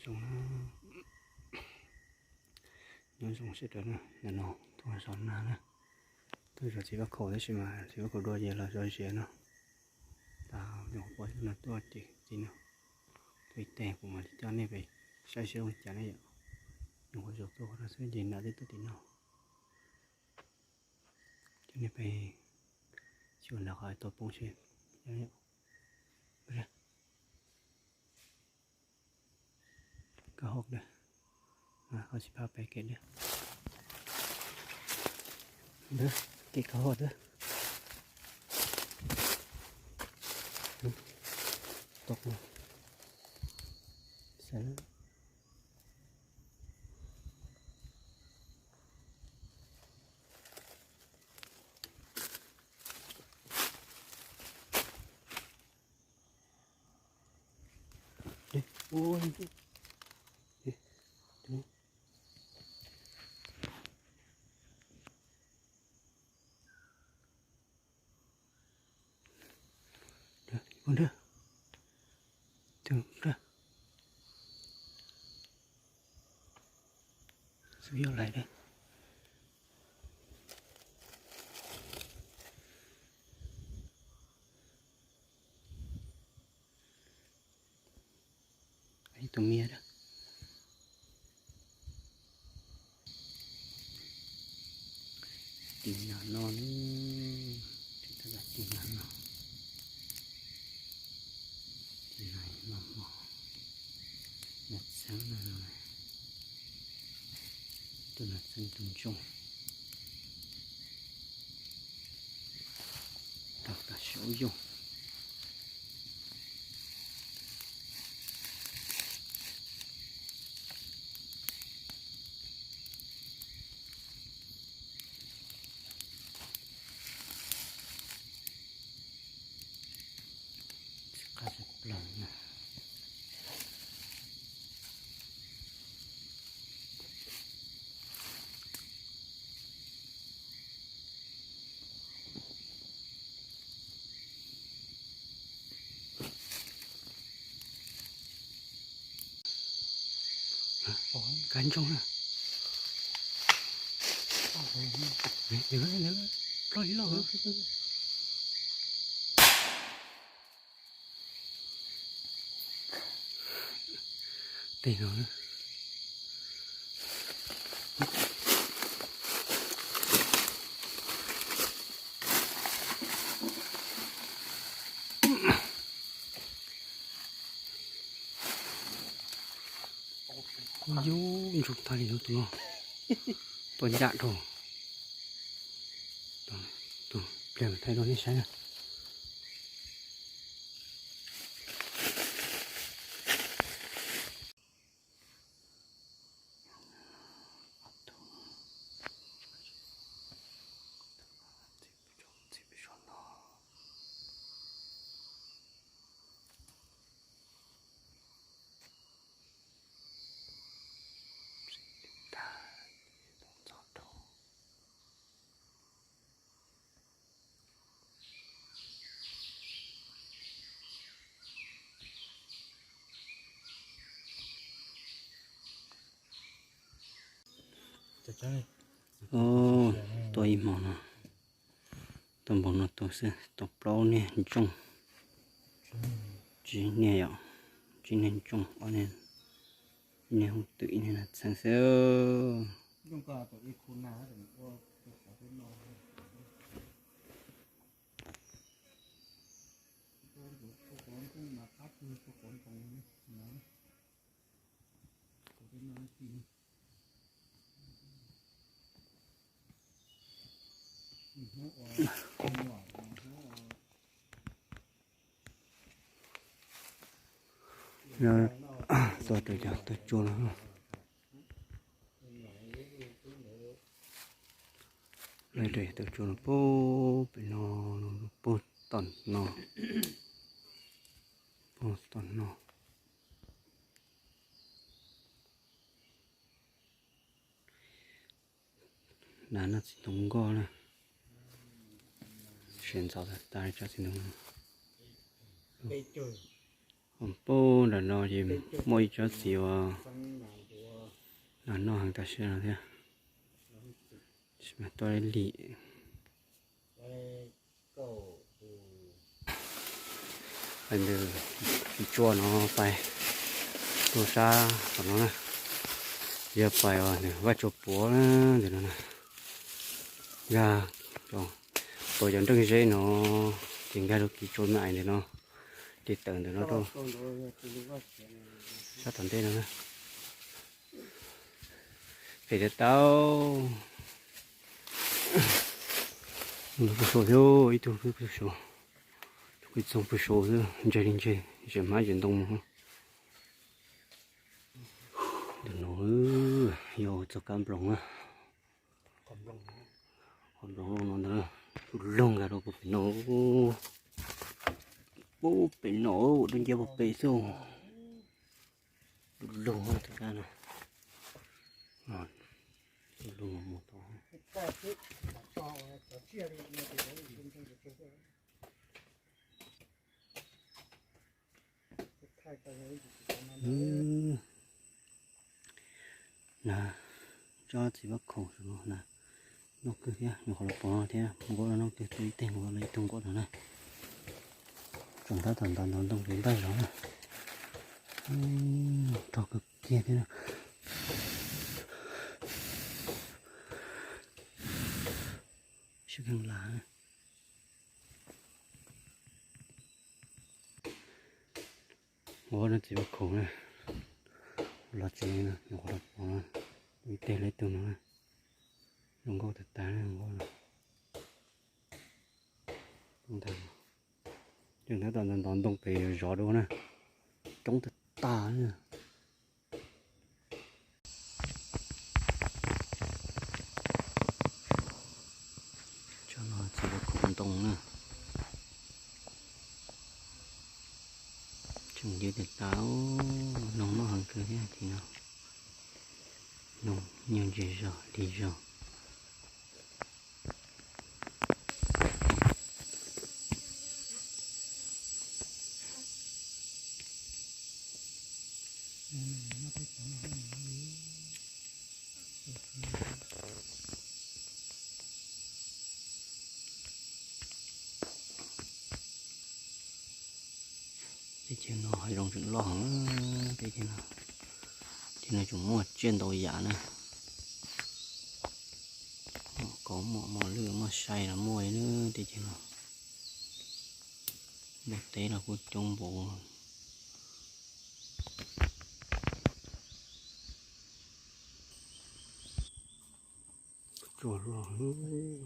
Zoo na, nyob zoo sawv daws na, ntawm no tuaj zov nag na, tuaj zov txiv fab khaum tab sis mas txiv fab khaum dua ces los zov ziav no. Tas nyuam qhuav pom no tuaj ces tim no, tuaj ib teg kuv mam li coj nej pem saib seb zoo li cas na yom. Nyuam qhuav zov tuaj qhov no xwb ces nag twb tuaj tim no. Coj nej pem xyuas nram qhov tuaj poob seb. Kab hauj lwm, koj tsis phaj pem kev lwm. Kev kab hauj lwm. Tau, xav Xub yog lais da. Ib tug miab da. Tis nag no ne, tis nag no, tis nag no, nas txheeb no, tus nas txheeb tus ntsooj. Tau tam sim ub yoog. Tsis qab tsis plaws na. Kab ntsoog na. Ploj ib loj. Tej no. Kuj yub ntsuj tag li tus no, tuaj ncaj dhau. Tus pliag thaij rau nej saib na. Tuaj ib hmo no, tuaj npaum no tuaj xwb tau plaub niag ntsooj, tsib niag yom, tsib niag ntsooj, ob niag, ib niag hooj twm, ib niag nas txheeb xwb. Txog rau cov tawg tsua no. Lawv rau tawg tsua no puag pem no, puag tom no, puag tom no. Dav noj txiv ntoo nkoj na. Siav ntxov tas tas li tsob txiv ntoo no. Pub nram no ces muaj ib tsob txiv uas noj heev tam sim no thiab, tsis mas tuaj ib lim. Pais ntawm Kis Tsua no pais tuaj sab tom no na, yog pais uas ntawm Vaj Tsua Puav ntawm no na, nkag rau cov nreej zeb no, ces nkag rau Kis Tsua me ais ntawm no, ces tawm ntawm no rau sab tom ntej no na. Phem tiag tau. Ntawm pw saum thiab, ib tug pw saum, tus kwv txoog pw saum xwb, ntse li ntse, zem hmab zem ntoo mus. Ntawm no yog txoj kab nploos na. Qhov nploos no ntag, tus loog nkag rau puag pem no, puag pem no, dua ncia puag pem xwb. Tus loog tus kab no, tus loog mus tod. Na, tsob txiv vab khaum saum no na, noj kawg thiab, nyuam qhuav los pom no thiab, nquab los noj kawg, tua ib teg nquab los ib tug nquab no na. Tseem tab tom ntov ntov ntoo pem ntaj zog na. Rog kawg kiag thiab na. Sib kheej las. Nquab no txiv vab khaum na, los tsev no nyuam qhuav los pom no, ib teg los ib tug no na. Zoo nkauj tag tag na nquab no. Tseem tab tom ntov ntoo pem zov dua na, coob tag tag na. Tsob no txiv vab khaum ntoo na. Tseem yws tas tas, noog noj heev kawg thiab ces no, noog nyuag ntses zog lig zog. Teb chaws no hav zoov tseem loj heev, teb chaws no, teb chaws no tseem muaj tsiaj ntau yam na. Muaj kauv, muaj mos lwj, muaj sai los muaj li na, teb chaws no. Npua teb los kuj coob npaum. Tsuag loj heev.